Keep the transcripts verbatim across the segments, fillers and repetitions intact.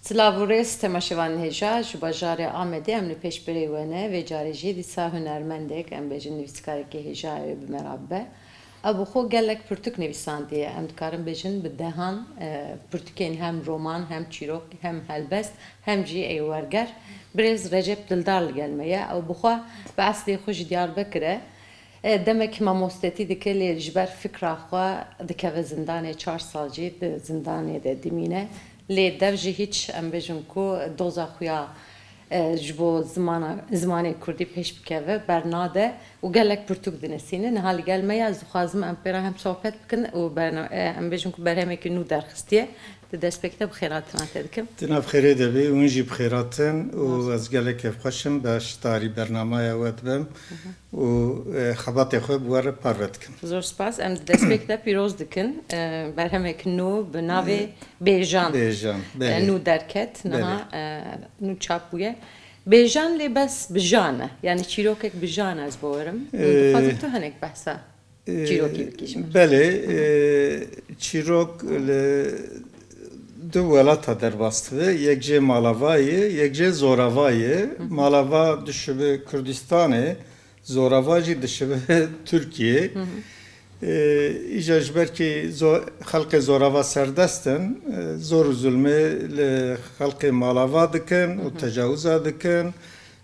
Silav û rêz temaşevanên hêja ji bajarê Amedê, em li pêşberê we ne. Vê carê jî dîsa hunermendek, em bêjin nivîskarekî hêja ew ê bi me re bibe. Ew bi xwe gelek pirtûk nivîsandiye. Em dikarin bêjin bi dehan, e, pirtûkên hem roman, hem çîrok, hem helbest, hem jî ê werger. Birêz Recep Dildar li gel me ye. Ew bi xwe bi eslê xwe ji Diyarbekir e. E, demek mamostetî dike, lê ji ber fikra xwe dikeve zindanê, çar sal jî di zindanê de dimîne. Lê dev jî hiç, em bêjin ku doza xwe ya, e, ji bo zimana, zimanê kurdî pêş bikeve, bernade û gelek pirtûk dinivîsîne. Niha li gel me ya, ez dixwazim em pê re hem sohbet bikin û berna-, e, em bêjin ku berhemekî nû derxistiye. Di destpêkê de bi xêr hatina te dikim. Tu nav xêrê de bî, hûn jî bi xêr hatin û ez gelek kêfxweş im beşdarî bernameya we dibim û, e, xebatê xwe bi we re parve dikim. Zor spas. Em di destpêkê de pîroz dikin, e, berhemek nû bi navê Bêjan, Bêjan, e, belê. Nû derket, niha, Belê. e, nû çap bûye. Bêjan lê bes bi jan e. Yani çîrokek bi jan ez bowerim. Belê. Dixwazim tu hinek behsa Çîrokî bikî ji me. Belê, e, çîrok li du welata derbas dibe. Yek jê malava ye, yek jê zorava ye. Malava dişibe Kurdistanê, zorava jî dişibe Tirkiye. E, îja ji ber kî zo-, xelkê zorava serdest in, e, zor û zulmê li xelkê malava dikin û tecawiza dikin.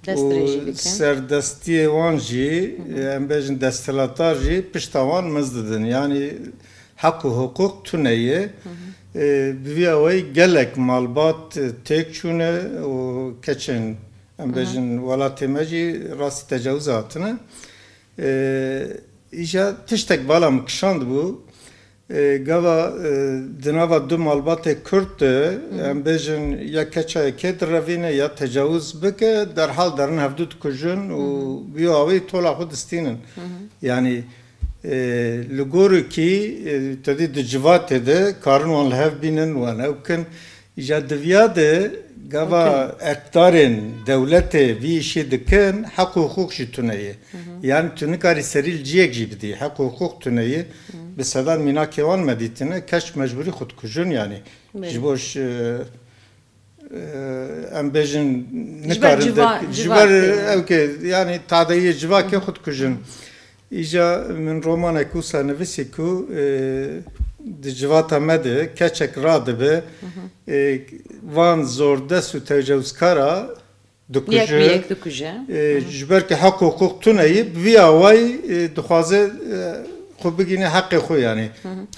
Destdirêjî û dikin. Serdestiyê wan jî, em bêjin desthilatdar jî pişta wan mizd didin. Yanî heq û hiqûq tune ye. E, bi vî awayî gelek malbat, e, têk çûne û keçên, em bêjin, welatê me jî rastî tecawizê hatine. E, îja tiştek bala min kişandibû. E, gava, e, di nava du malbatê Kurd de, em bêjin, ya keça yekê direvîne, ya tecawuz bike, derhal derin hevdu dikujin û bi wî awayî tola xwe distînin. Yanî, e, li gorikî, e, te dî di civatê de karin wan li hev bînin, wan ew bikin. Îja di viya de gava erkdarên dewletê vî îşê dikin, heq û hiqûq jî tune ye. Yanî tu nikarî serî li ciyek jî bidî, heq û hiqûq tune ye. Bi sedan mînakê wan me dîtine, keç mecbûrî xwe dikujin yanî. Belê. Ji bo ş-, e, e, em bêjin Ji ber nikarin civa-, de, ji ber civakê. Ew ke, yanî tadeyê civakê xwe dikujin. Îja min romanek wisa nivîsî ku, e, di civata me de keçek radibe, e, van zordest û tecawizkara dikuje. Yek bi yek dikuje. E, ji ber ku heq û hiqûq tune ye, bi vî awayî, e, dixwaze, e, xwe bigîne heqê xwe yanî.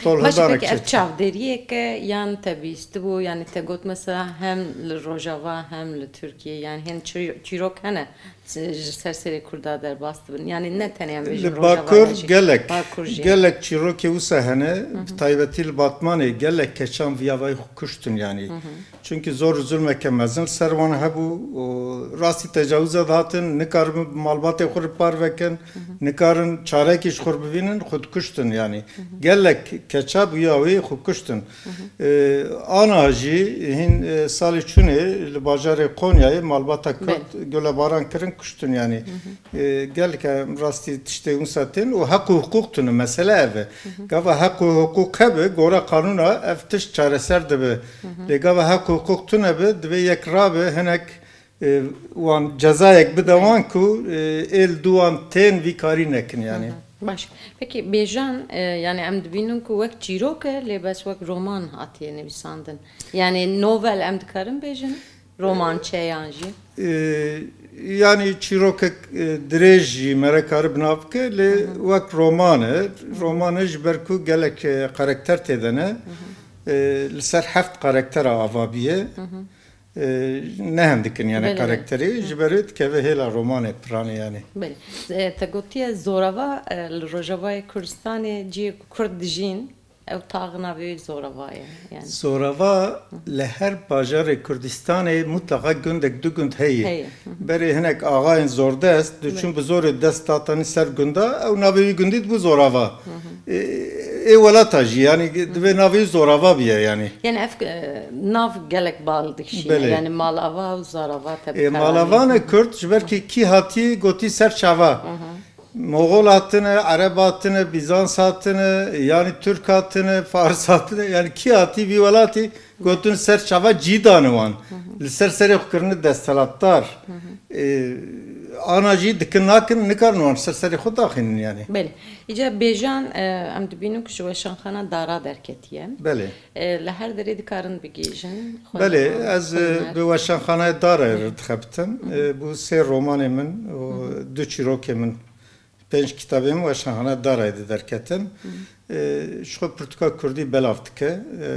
Tol Baş e, hildanek peki ev çêbike. Çavdêriyek e yan te bîstibû, yanî te got mesela hem li Rojava hem li Tirkiye, yanî hin çî-, çîrok hene. Ji ser serê Kurda derbas dibin. Yanî ne tenê em bêjin Li Rojava Bakur ya jî, gelek, Bakur jî. Gelek çîrokê wisa hene, bi taybetî li Batmanê gelek keçan vî avayî xwe kuştin yanî. Çunkî zor û zulmeke mezin li ser wan hebû û rastî tecawiza dihatin, nikaribin bi malbatê xwe re parve kin, nikarin çarekî ji xwe re bibînin, xwe dikuştin yanî. Gelek keça bi wî awayî xwe kuştin. E, ana jî hîn, e, salê çûnê li bajarê Qonyayê malbata Kurd gulebaran kirin, kuştin yanî. E, gelek em rastî tiştê winsa tên û heq û hiqûq tune, mesele ev e. Gava heq û hiqûq hebe, gora qanûna ev tişt çareser dibe. Lê gava heq û hiqûq tune be, divê yek rabe, hinek e, wan cezayek bide wan ku, e, ê li dû wan tên vî karî nekin yanî. Baş. Peki bêjan, e, yanî em dibînin ku wek çîrok e, lê bes wek roman hatiye nivîsandin. Yanî novel em dikarin bêjin? Romançe yan jî? E, yanî çîrokek, e, dirêj jî me re kare bi nav bike, lê wek roman e. Roman e ji ber ku gelek, e, karakter tê de ne. E, li ser heft karaktera ava bûye. E, ne hem dikin yani Belê, belê. Karakterê, ji ber wê dikeve hêla romanê, piranê yani. Belê. E, te gotiye zorava, e, li Rojavayê Kurdistanê cihê ku Kurd dijîn, ew tax navê wê zorava ye, yani. Zorava li her bajarê Kurdistanê mutlaka gundek du gund heye. Heye. Berê hinek axayên zordest, diçûn Belê. Bi zorê dest datanî ser gunda, ew navê wî gundî dibû zorava. Ê, ê welata jî, yanî divê navê wî zorava biye, yanî. Yani ev, e, nav gelek bal dikişîne. Belê. Yani malava û zarava te Ê, bi karanî. Malavane Kurd, ji ber kî kî hatî gotî ser çava. Moxol hatine, Ereb hatine, Bîzans hatine, yanî Türk hatine, Fars hatine, yani kî hatî vî welatî Gotin ser çava cî dane wan. Li ser serê xwe kirine desthilatdar. Ê, ana jî dikin nakin, nikarin wan ser serê xwe daxînin yani. Belê. Îca bêjan, e, em dibînin ku ji weşanxana Dara derketiye. Belê. E, li her derê dikarin bigihîjin. Belê, ez, e, bi weşanxanaya Dara re dixebitim. E, bu sê romanê min û du çîrokê min, pênc kitabê min weşanxanaya Darayê de derketin. E, ji xwe pirtûka kurdî belav dike. E,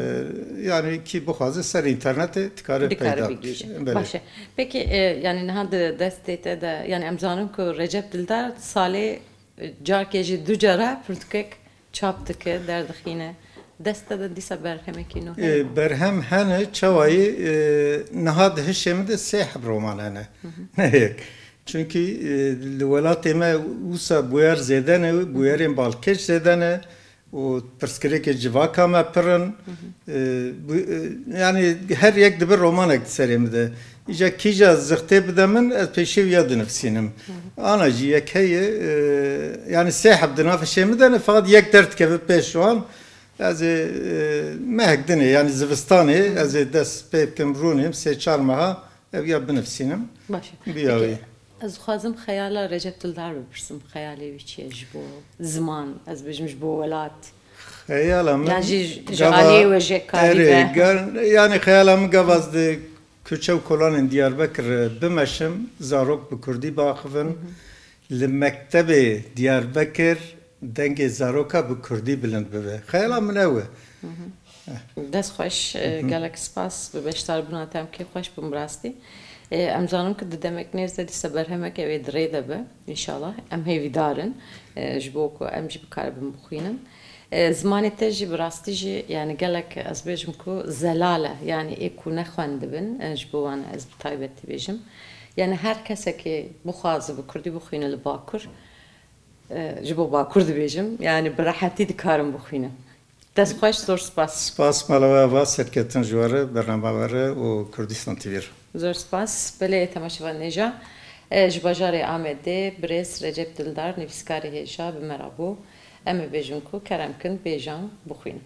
yani kî bixwaze ser înternetê dikare peyda bike. Belê. Baş e. Peki, e, yani niha di destê te de, yani em zanin ku Recep Dildar salê, e, carkê jî du cara pirtûkek çap dike, derdixîne. Dest te de dîsa berhemekî nû heye? E, berhem hene, çawayî, e, niha di hişê min de sê heb roman hene. Ne yek. Çunkî, e, li welatê me wisa bûyer zêde ne, bûyerên balkêş zêde ne û pirsgirêkê civaka me pir in. E, bu, e, yani her yek dibe romanek di serê min de. Îca kîja zixtê bide min, ez pêşî wî ya dinivîsînim. Ana jî yek heye, e, yani sê heb di nav hişê min de ne, feqet yek derdikeve pêş wan. Ez ê, e, mehek dinê, yani zivistanê, ez ê dest pê bikim, rûnêm, sê çar meha ev ya binivîsînim. Baş e. Bi ya wî. Peki, ez dixwazim xeyala Recep Dildar bipirsim. Xeyalê wî çi ye ji bo ziman, ez bêjim ji bo welat? Xeyala min, yan jî ji aliyê wêjekarî be? Erê, yani xeyala min gava ez di kuçe û kolanên Diyarbekir bimeşim, zarok bi kurdî biaxivin. Li mektebê Diyarbekir dengê zaroka bi kurdî bilind bibe. Xeyala min ew e. Dest xweş, e, gelek spas bi beşdarbûna te, em kêfxweş bûn bi rastî. E, em zanin ku di demek nêz de dîsa berhemeke wê di rê de be, înşallah. Em hêvîdar in, e, ji bo ku em jî bikaribin bixwînin. E, zimanê te jî bi rastî jî, yani gelek ez bêjim ku zelal e, yani ê ku nexwendibin, e, ji bo wan ez bi taybetî bêjim. Yani her kesekê bixwaze bi kurdî bixwîne li Bakur, e, ji bo Bakur dibêjim, yani bi rehetî dikarin bixwînin. Dest xweş, zor spas. Spas mala we ava, serketin ji we re, bernama we re û Kurdistan T V re. Zor spas. Belê, temaşevan hêja, e, ji bajarê Amedê birêz Recep Dildar, nivîskarê hêja, bi me re bû. Em ê bêjin ku kerem kin bêjan bixwînin.